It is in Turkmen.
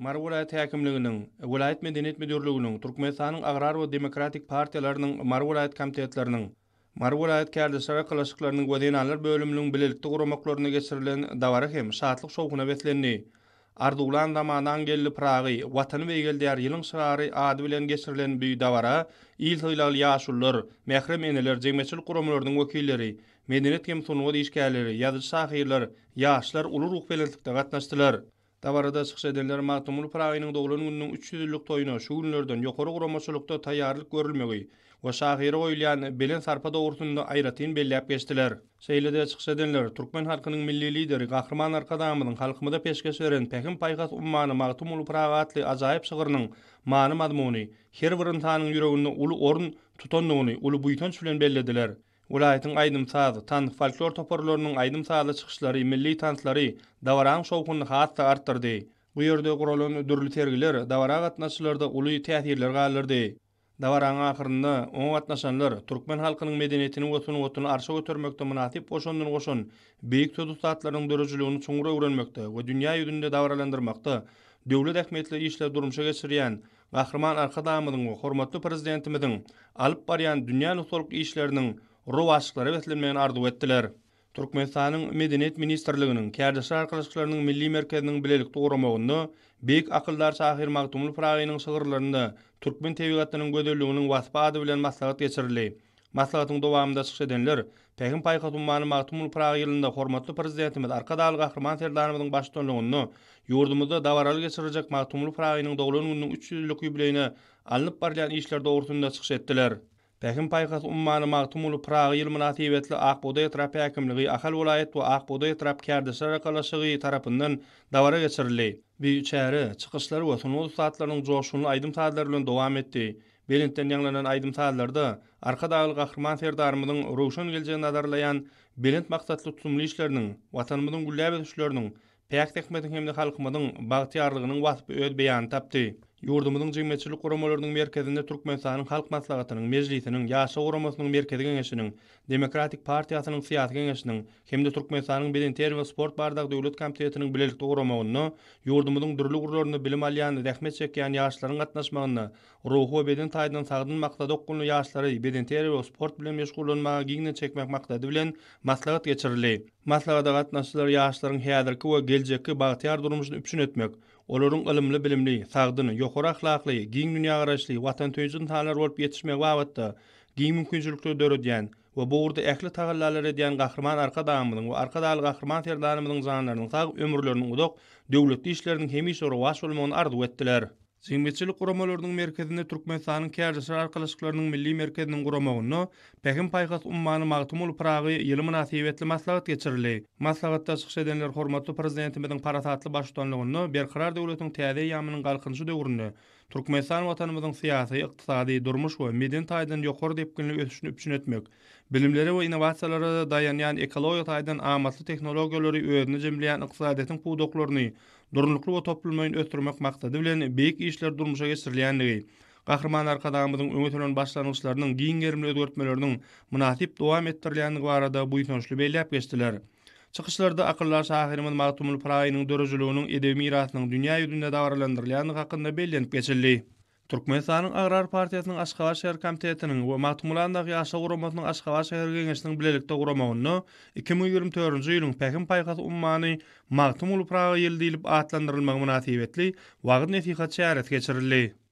Mary welaýat häkimliginiň, welaýat medeniýet müdirliginiň, Türkmenistanyň Agrar we Demokratik partiýalarynyň Mary welaýat komitetleriniň, Mary welaýat kärdeşler arkalaşyklarynyň we zenanlar bölüminiň bilelikde guramaklarynda geçirilen dabara hem şatlyk-şowhuna beslendi. Arzuwlan zamanaň geldi Pyragy, Watany beýgeldýär ýylyň şygary ady bilen geçirilen bu dabara il sylagly ýaşulular, mährem eneler, jemgyýetçilik guramalarynyň wekilleri, medeniýet hem sungat işgärleri, ýazyjy-şahyrlar, ýaşlar uly ruhubelentlikde gatnaşdylar. Dabarada çykyş edenler Magtymguly Pyragynyň doglan gününiň 300 ýyllyk toýuna şu günlerden ýokary guramaçylykda taýýarlyk görülmegi we şahyra goýulýan belent sarpa dogrusynda aýratyn belläp geçdiler. Şeýle-de çykyş edenler türkmen halkynyň Milli Lideri Gahryman Arkadagymyzyň halkymyza peşgeş beren Pähim-paýhas ummany Magtymguly Pyragy atly ajaýyp şygrynyň many-mazmuny her bir ynsanyň ýüreginde uly orun tutandygyny uly buýsanç bilen bellediler. Welaýatyň aýdym-saz, tans, folklor toparlarynyň aýdym-sazly çykyşlary, milli tanslary dabaraň şowhunyny has-da artdyrdy. Bu ýerde guralan dürli sergiler dabara gatnaşyjylarda uly täsirler galdyrdy. Dabaraň ahyrynda oňa gatnaşanlar türkmen halkynyň medeniýetini we sungatyny arşa götermekde mynasyp goşandyny goşan beýik söz ussatlarynyň döredijiligini çuňňur öwrenmekde we dünýä ýüzünde dabaralandyrmakda döwlet ähmiýetli işleri durmuşa geçirýän Gahryman Arkadagymyzyň we hormatly Prezidentimiziň alyp barýan dünýä nusgalyk işleriniň rowaçlyklara beslenmegini arzuw etdiler. Türkmenistanyň Medeniýet ministrliginiň, Kärdeşler arkalaşyklarynyň Milli merkeziniň bilelikde guramagynda beýik akyldar şahyr Magtymguly Pyragynyň şygyrlarynda türkmen tebigatynyň gözelliginiň waspy ady bilen maslahat geçirildi. Maslahatyň dowamynda çykyş edenler Pähim-paýhas ummany Magtymguly Pyragy ýylynda hormatly Prezidentimiz Arkadagly Gahryman Serdarymyzyň baştutanlygynda ýurdumyzda dabaraly geçiriljek Magtymguly Pyragynyň doglan gününiň 300 ýyllyk ýubileýine alnyp barylýan işler dogrusynda çykyş etdiler. Pähim-paýhas ummany Magtymguly Pyragy ýyly mynasybetli Ak bugdaý etrap häkimligi, Ahal welaýat we Ak bugdaý etrap kärdeşler arkalaşygy tarapyndan dabara geçirildi. Bu çäre çykyşlar we sungat ussatlarynyň joşgunly aýdym-sazlary bilen dowam etdi. Belentden ýaňlanan aýdym-sazlarda Arkadagly Gahryman Serdarymyzyň röwşen geljegi nazarlaýan belent maksatly tutumly işleriniň, Watanymyzyň gülläp ösüşleriniň, päk zähmetiň hem-de halkymyzyň bagtyýarlygynyň waspy öz beýanyny tapdy. Ýurdumyzyň jemgyýetçilik guramalarynyň merkezinde Türkmenistanyň Halk Maslahatynyň, Mejlisiniň, Ýaşlar guramasynyň Merkezi Geňeşiniň, Demokratik partiýasynyň Syýasy Geňeşiniň hem-de Türkmenistanyň Bedenterbiýe we sport baradaky döwlet komitetiniň bilelikde guramagynda ýurdumyzyň dürli ugurlarynda bilim alýan, zähmet çekýän ýaşlaryň gatnaşmagynda Ruhy we beden taýdan sagdyn maksada okgunly ýaşlary bedenterbiýe we sport bilen meşgullanmaga giňden çekmek maksady bilen maslahat geçirildi. Maslahata gatnaşyjylar ýaşlaryň häzirki we geljekki bagtyýar durmuşyny üpjün etmek, olaryň ylymly-bilimli, sagdyn, ýokary ahlakly, giň dünýägaraýyşly, watansöýüji ynsanlar bolup ýetişmegi babatda giň mümkinçilikleri döredýän we bu ugurda ähli tagallalary edýän Gahryman Arkadagymyzyň we Arkadagly Gahryman Serdarymyzyň janlarynyň sag, ömürleriniň uzak, döwletli işleriniň hemişe rowaç bolmagyny arzuw etdiler. Jemgyýetçilik guramalarynyň merkezinde Türkmenistanyň Kärdeşler arkalaşyklarynyň Milli merkeziniň guramagynda Pähim-paýhas ummany Magtymguly Pyragy ýyly mynasybetli maslahat geçirildi. Maslahatda çykyş edenler hormatly Prezidentimiziň parasatly baştutanlygynda Berkarar döwletiň täze eýýamynyň Galkynyşy döwründe Türkmenistan Watanymyzyň syýasy, ykdysady, durmuş we medeni taýdan ýokary depginli ösüşini üpjün etmek, bilimlere we innowasiýalara daýanýan ekologiýa taýdan amatly tehnologiýalary özünde jemleýän ykdysadyýetiň pudaklaryny durnukly we toplumlaýyn ösdürmek maksady bilen beýik işler durmuşa geçirilýändigi, Gahryman Arkadagymyzyň öňe süren başlangyçlarynyň giň gerimli özgertmeleriniň mynasyp dowam etdirilýändigi barada buýsançly belläp geçdiler. Çykyşlarda akyldar şahyrymyz Magtymguly Pyragynyň döredijiliginiň edebi mirasynyň dünýä ýüzünde dabaralandyrylýandygy hakynda bellenip geçildi. Türkmenistanyň Agrar partiýasynyň Aşgabat şäher komitetiniň we Magtymguly adyndaky Ýaşlar guramasynyň Aşgabat şäher Geňeşiniň bilelikde guramagynda 2024-nji ýylyň Pähim-paýhas ummany Magtymguly Pyragy ýyly diýlip atlandyrylmagy mynasybetli wagyz-nesihat çäresi geçirildi.